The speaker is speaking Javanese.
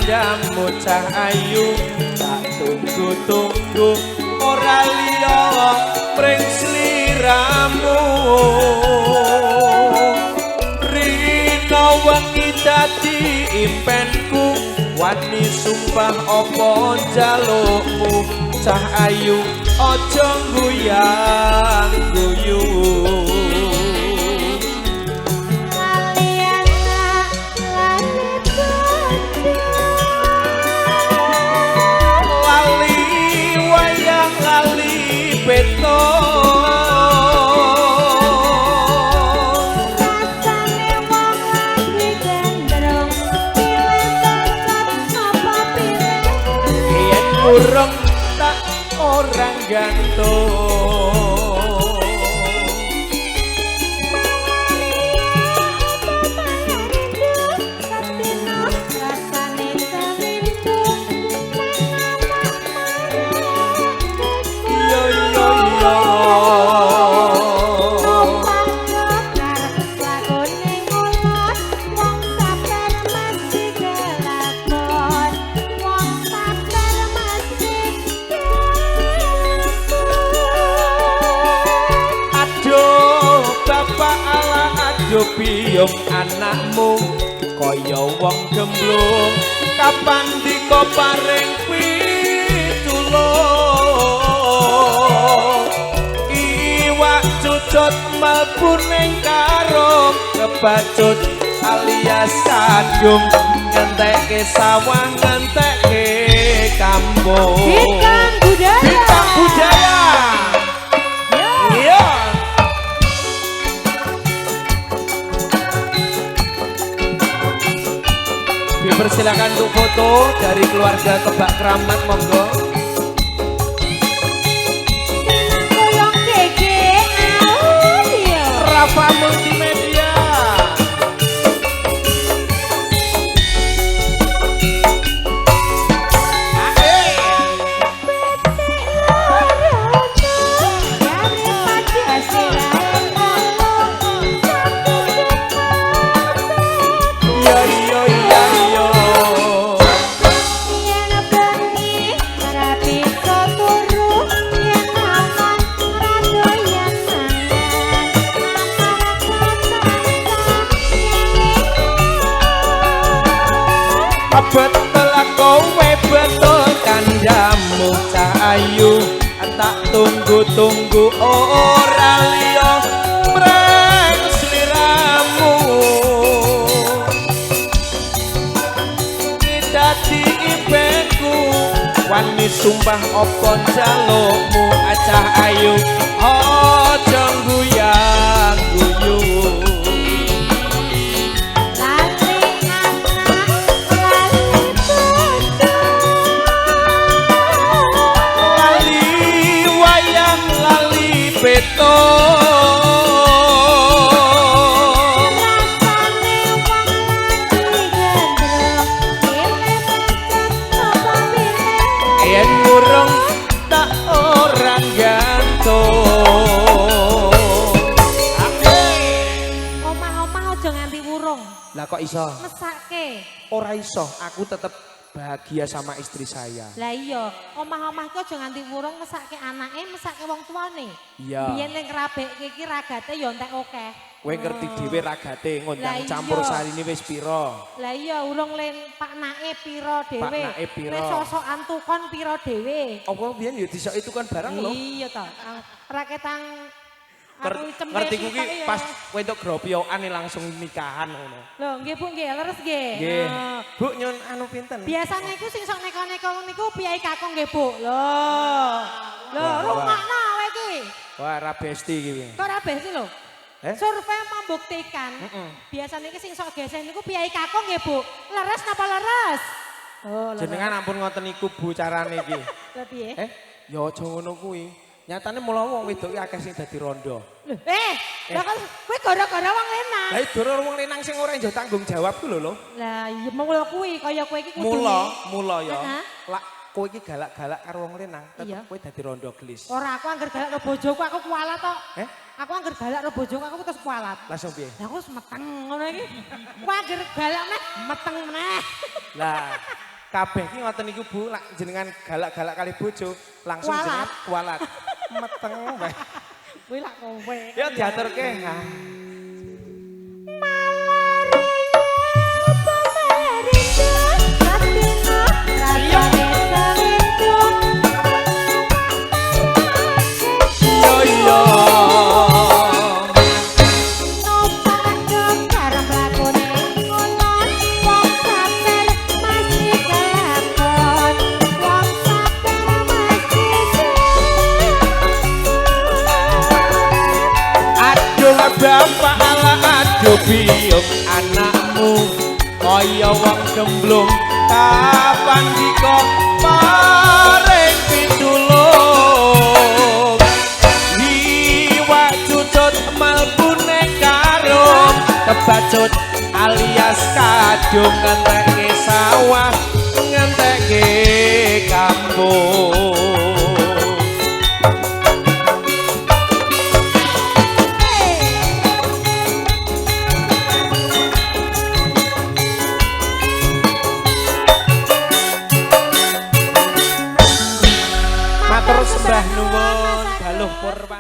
kandamu cah ayu, tak tunggu-tunggu ora liya mring sliramu. Rina wengi dadi impenku, wani sumpah apa njalukmu cah ayu, aja guyang guyu. Lali anak lali bojo, lali wayang lali peto, rasane wong lagi gendrong pilih cocok apa pilih yen urung tak orang gantung. Yo yo yo. Aduh bapak ala aduh biyung anakmu kaya wong gemblung, kapan dika paring pitulung. Iwak cucut mlebu ning karung kebacut alias kadung, ngentekke sawah ngentekke kampung. Bintang budaya. Bintang budaya. Iya. Dipersilakan untuk foto dari keluarga Kebak Keramat, monggo. Tolong GG Audio. Rafa Multimedia. Yo yo yo yo. Betul kowe betul kandamu cah ayu, tak tunggu-tunggu ora liya mreng sliramu. Dadi impenku wani sumpah apa njalukmu cah ayu, aja guyang guyu. Lali wayang lali peto, yen urung tak orang gantung. Omah-omah aja nganti wurung. Lah kok iso? Mesake. Ora iso, aku tetep bahagia sama istri saya. Lah iya, omah-omah ki aja nganti wurung, mesake anake, mesake wong tuane. Iya. Biyen ning ngrabekke iki ragate ya entek akeh. Kowe ngerti dhewe ragate Lah ngundang iya. campur sarine wis pira. Lah iya, urung len paknake pira dhewe. Paknake pira. Le sosokan tukon pira dhewe. Apa biyen ya disok itu kan barang lho. Iya to. Raketang aku cempe Ngerti ku ki sitok ya. pas kowe entuk gropyokan langsung nikahan ngono. Lho nggih Bu nggih, leres nggih. Nggih. Oh. Bu nyun anu pinten? Biasane iku sing sok neko-neko niku piyai kakung nggih Bu. Lho. Lho, Wah, wah. rungokno kowe iki. Wah, ra besti iki. Kok ora besti lho? Eh? Survei membuktikan, biasanya iki sing sok geseh niku piyai kakung nggih Bu. Leres napa leres? Oh, leres. Jenengan ampun ngoten niku Bu carane iki. Lha piye? Eh, ya aja ngono kuwi. Nyatane mula wong wedok ki akeh sing dadi rondo. Lho, eh, lah kok kowe gara-gara wong lanang. Lah doro wong lanang sing ora njo tanggung jawab ku lho lho. Lah iya mula kuwi kaya kowe iki kudune. Mula, mula ya. Heeh. Lak kowe iki galak-galak karo wong lanang, Iya. tetep kowe dadi rondo gelis. Ora aku angger galak karo bojoku aku kualat tok. Eh? Aku angger galak karo bojoku aku terus kualat. Langsung piye? Lah aku wis meteng ngono iki. Ku angger galak meneh, meteng meneh. Lah, Kabeh ki ngoten niku, Bu, lak jenengan galak-galak kali bojo, langsung Kualat. Jenengan kualat. Meteng wae. Kuwi lak kowe. Ya diaturke. Ha. Yo yo. Aduh bapak ala aduh biyung, anakmu kaya wong gemblung, kapan dika paring pitulung? Iwak cucut malbune karo kebacut alias kadung, ngentekke sawah, ngentekke kampung. Matur sembah nuwun, Galuh Purwa.